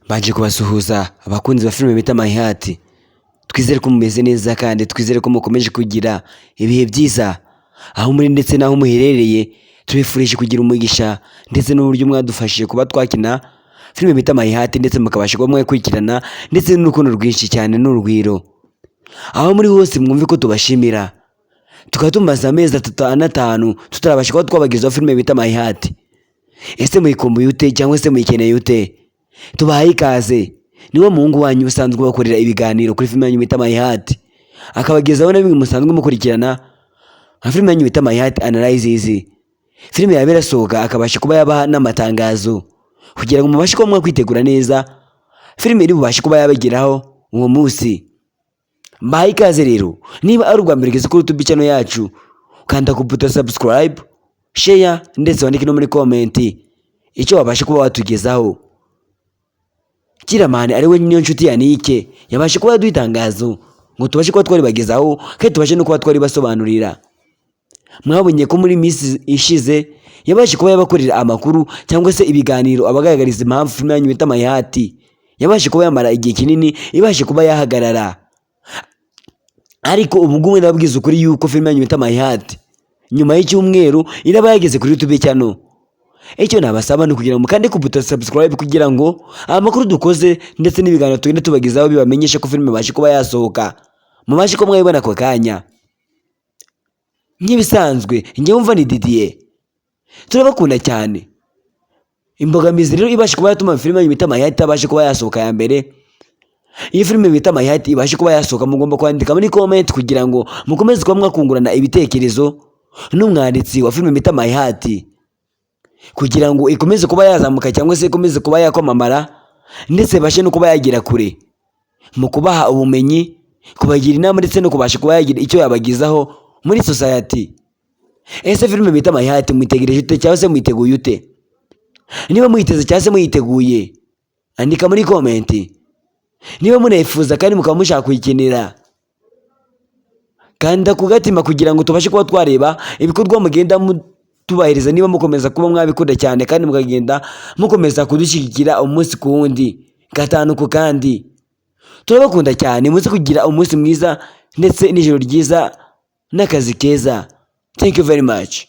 Mbanje kubasuhuza, abakunzi ba filime bita My Heart. Twizere ko mumeze neza kandi twizere ko mukomeje kugira ibihe byiza aho muri ndetse n'aho muherereye. Tubifurije kugira umugisha ndetse n'uburyo mwadufashije kuba twakina filime bita My Heart, ndetse mukabasha kuba mwakurikirana ndetse n'urukundo rwinshi cyane n'urugwiro. Aho muri hose mwumve ko tubashimira. Tukaba tumaze amezi 3 anatanu tutarabasha kuba twabagezaho filime bita My Heart. Ese muyikumbuye ute cyangwa se muyikeneye ute? Tubahaye ikaze. Niwo muhungu wanyu usanzwe ubakorera ibiganiro kuri filime yanyu bita My Heart, akabagezaho na bimwe musanzwe mukurikirana nka filime yanyu bita My Heart Analysis. Filime yaba irasohoka, akabasha kuba yabaha n'amatangazo kugira ngo mubashe kuba mwakwitegura neza filime iri bubashe kuba yabageraho uwo munsi. Mbahaye ikaze rero. Niba ari ubwa mbere ugeze kuri YouTube channel yacu, kanda ku buto subscribe, share, ndetse wandike no muri comment icyo wabasha kuba watugezaho. Kiramani ari we niyo nshuti ya Nike yabasha kuba yaduha itangazo ngo tubashe kuba twaribagezaho kandi tubashe no kuba twaribasobanurira. Mwabonye ko muri minsi ishize yabashe kuba yabakorera amakuru cyangwa se ibiganiro, abagaragariza impamvu filime yanyu bita My Heart yabashe kuba yamara igihe kinini ibashe kuba yahagarara. Ariko ubu ngubu ndababwiza ukuri yuko filime yanyu bita My Heart nyuma y'icyumweru iraba yageze kuri YouTube channel. Icyo nabasaba ni ukugira ngo mukande ku buto subscribe kugira ngo amakuru dukoze ndetse n'ibiganiro tugenda tubagezaho bibamenyeshe ko filime ibashe kuba yasohoka, mubashe kuba mwayibona ako kanya. Nk'ibisanzwe, njye wumva ni Didier. Turabakunda cyane. Imbogamizi rero ibasha kuba yatuma filime yanyu bita My Heart itabasha kuba yasohoka ya mbere, iyo filime bita My Heart ibashe kuba yasohoka, mugomba kwandika muri comment kugira ngo mukomeze kuba mwakungurana ibitekerezo n'umwanditsi wa filime bita My Heart, kugira ngo ikomeze kuba yazamuka cyangwa se ikomeze kuba yakwamamara, ndetse ibashe no kuba yagera kure mu kubaha ubumenyi, kubagira inama, ndetse no kubasha kuba yagira icyo yabagezaho muri society. Ese filime bita My Heart mwitegereje ute cyangwa se mwiteguye ute? Niba muyiteze cyangwa se muyiteguye, andika muri comment. Niba munayifuza kandi mukaba mushaka kuyikenera, kanda ku gatima kugira ngo tubashe kuba twareba ibikorwa mugenda tubahiriza, niba mukomeza kuba mwabikunda cyane kandi mukagenda mukomeza kudushyigikira umunsi ku wundi, gatanu ku kandi. Turabakunda cyane. Muze kugira umunsi mwiza ndetse n'ijoro ryiza n'akazi keza. Thank you very much.